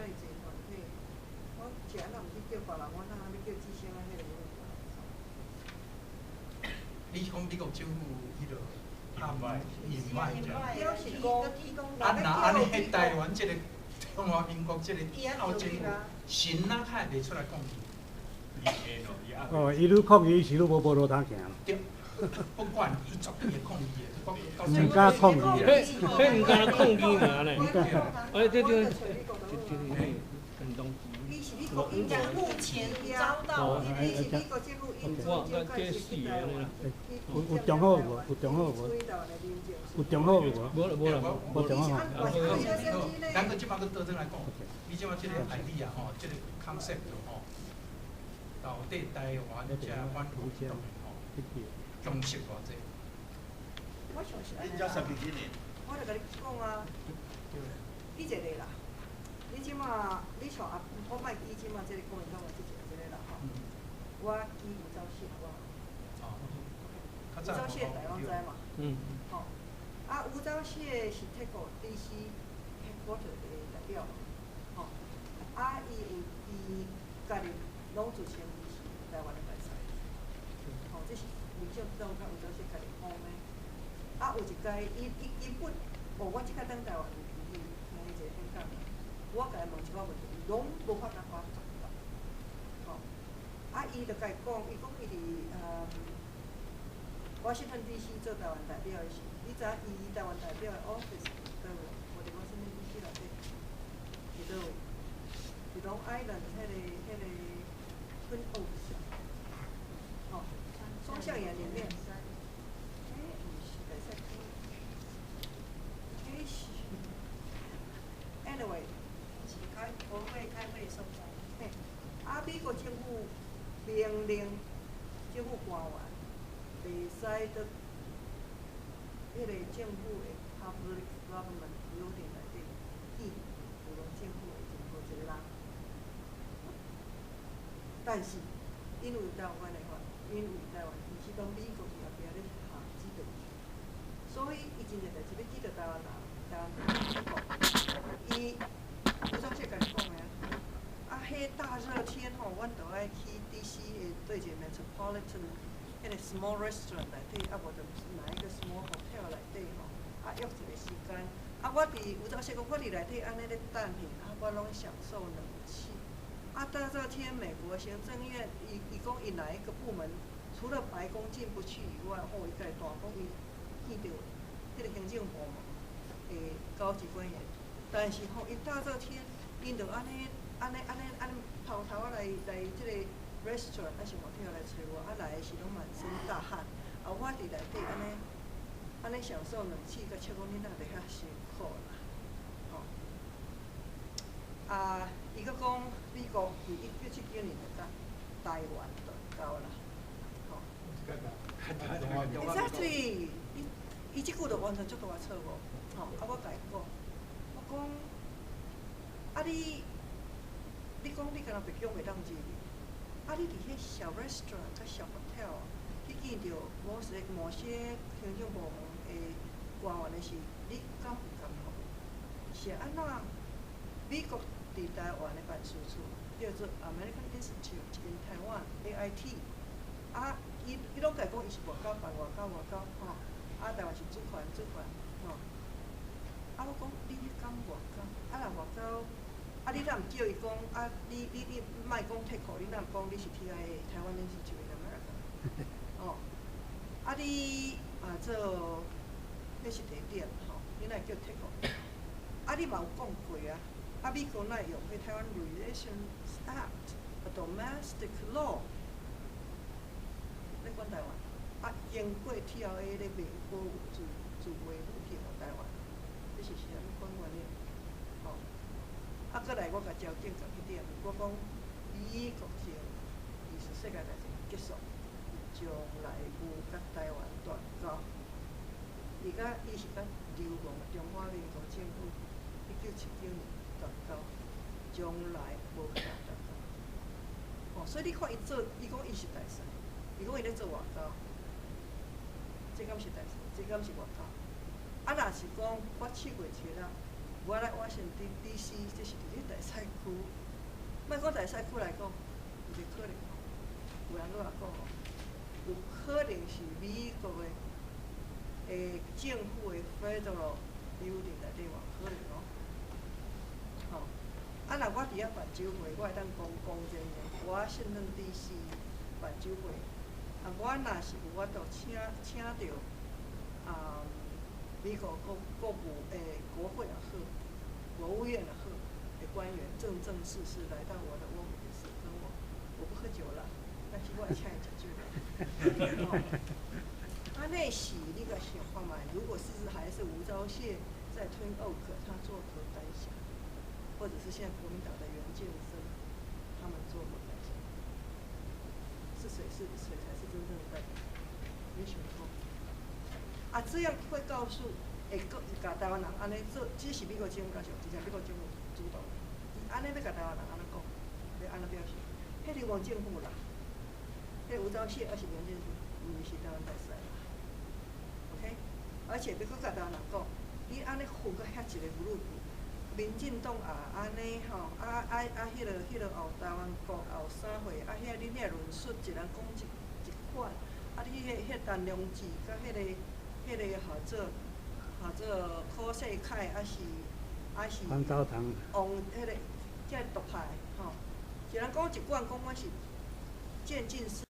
一个团體，我是按怎毋去叫別人，我哪欲叫志生啊？彼个。你講美國政府彼落暗引擺這樣。表示講，啊，若按呢，台灣這個中華民國這個澳政府，神哪較會袂出來抗議？哦，伊愈抗議是愈無路通行。對，不管伊絕對會抗議的。毋敢抗議。彼毋敢抗議爾呢。哎，對對，這很東。目前遭到。我這死的啦。有中好無？有中好無？有中好無？無啦無啦，無中好。咱閣這擺閣倒轉來講，你這擺這個 idea 吼，這個 concept 吼，到底台灣這反共運動吼，共識偌濟？我相信。恁才三十幾年。我就共你講啊，記一個啦，你這馬你像啊，我莫記這馬這個國民黨的這一個這個啦吼，我記吳釗燮好無好？吳釗燮台灣知嘛？嗯。吼，啊，吳釗燮是 TACO DC headquarter 的代表嘛，吼，啊，伊有伊家己攏自稱伊是台灣的大使，吼，這是民進黨佮吳釗燮家己講的。啊，有一擺，伊根本，哦，我這擺當台灣去聽伊一個演講，我共伊問一寡問題，伊攏無法度回答，吼。啊，伊就共伊講，伊講伊佇華盛頓 DC 做台灣代表的時，你知影伊台灣代表的 office 佇佗位？無佇華盛頓 DC 內底，佇佗位？佇 Long Island 彼个 Twin Oaks，吼，雙橡園裡面。欸，毋是，袂使講。彼是，anyway，是開國會開會所在。嘿，啊，美國政府命令政府官員袂使佇彼個政府的 public government building 內底見流亡政府的任何一個人。但是，因為台灣的話，因為台灣其實當美國佇後壁咧下指導，所以伊真濟代誌欲見著台灣人，台灣人伊吳釗燮共伊講的啊，彼大熱天吼，阮著愛去 DC 的對一個 Metropolitan 彼個 small restaurant 內底，啊無就是哪一個 small hotel 內底吼，啊約一個時間。啊，我佇吳釗燮講，我佇內底按呢咧等彼，啊，我攏享受冷氣。啊，大熱天，美國行政院，伊講伊哪一個部門，除了白宮進不去以外，吼，伊家大講伊見著彼個行政部門的高級官員，但是吼，伊大熱天，𪜶就按呢按呢按呢按呢偷偷仔來這個 restaurant 抑是 hotel 來揣我，啊來的時攏滿身大汗，啊我佇內底按呢按呢享受冷氣，共笑講你哪會遐辛苦啦，吼。啊，伊閣講美國佇1979年就共台灣斷交啦，吼。Exactly，伊這句就完全足大錯誤，吼。啊，我共伊講，我講，啊你講你敢若白宮袂當入去，啊你佇彼小 restaurant 佮小 hotel 去見著某些行政部門的官員的時，你敢有感覺？是按怎？美國佇台灣的辦事處叫做 American Institute in Taiwan AIT，啊，伊攏共講伊是外交辦外交外交吼，啊，台灣是主權主權吼。啊，我講你敢外交？啊，若外交，啊，你若毋叫伊講啊？你莫講 TACO，你若毋講你是 TIA Taiwan Institute in America，哦，啊你啊做，彼是地點吼，你若叫 TACO？啊，你嘛有講過啊？啊，美國若會用彼 Taiwan Relations Act，a domestic law，咧管台灣？啊，經過 TRA 咧賣保自衛武器予台灣，這是啥物款原因？吼！啊，閣來我共焦點共彼點，我講美國從二次世界大戰結束，從來無共台灣斷交。伊共伊是共流亡的中華民國政府1979年斷交，從來無共斷交。哦，所以你看伊做，伊講伊是大使，伊講伊咧做外交，這敢是大使？這敢是外交？啊，若是講我7月7日，我來華盛頓 DC，這是佇咧大使區，莫講大使區來講，有一個可能吼，有人閣來講吼，有可能是美國的政府的 federal building 內底嘛有可能哦。吼，啊，若我佇遐辦酒會，我會當講講真的，我信任 DC 辦酒會，啊，我若是有法度請著啊，美國國務國會也好，國務院也好的官員正正式式來到我的 office 跟我，我不喝酒了，但是我會請伊食酒啦。啊，那是你共想看覓，如果是還是吳釗燮在 Twin Oak，他作何感想？或者是現在國民黨的袁建生，他們作何感想？是誰是誰才是真正的代表？你想講？啊，這樣會告訴會閣共台灣人按呢做，這是美國政府較上，真正美國政府主導。伊按呢欲共台灣人按呢講，欲按呢表示，彼流亡政府啦，彼吳釗燮抑是袁建生，毋是台灣大使啦。OK，而且欲閣共台灣人講，你按呢分到遐一個 group，民進黨也按呢吼，啊，彼個後台灣國後啥貨，啊，遐恁遐論述一人講一款，啊，你彼陳良智佮彼個號做柯世凱，抑是黃昭堂，王彼個這獨派吼，一人講一款，講我是漸進式。